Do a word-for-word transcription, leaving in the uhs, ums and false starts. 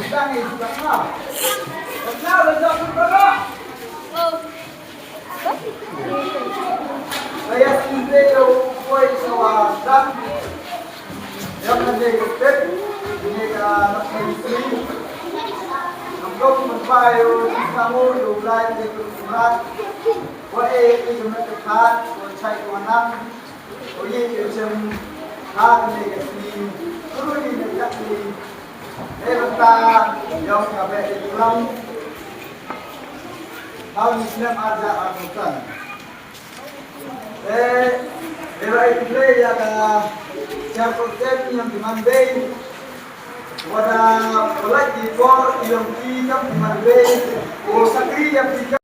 Tang ïa u Kynrad. Kynrad, la jop u Kynrad. Ba ïa sngewthuh ïa u poi sha wa dang. Ïa kane ka step, kane ka nongpynïaid. Ngam dei ban pynpaw ïa u sngewthuh ïa u Blai, ïa u Kynrad. Wa ïa ka met ka khad, wa shait wa nang. Ïa, ïa, shem, ha kane ka sngi, kuru ni ne ka sngi. Ïa, bynta, ïa, ka beh ïa, klam. Hau ni snem arja arbutan. Ïa, ïa, ïa, ïa, ka, shem ko shem, ïa, ki man bei. Wada, wala ki por, ïa, ki kam ki man bei. O sakri, ïa, ki kam.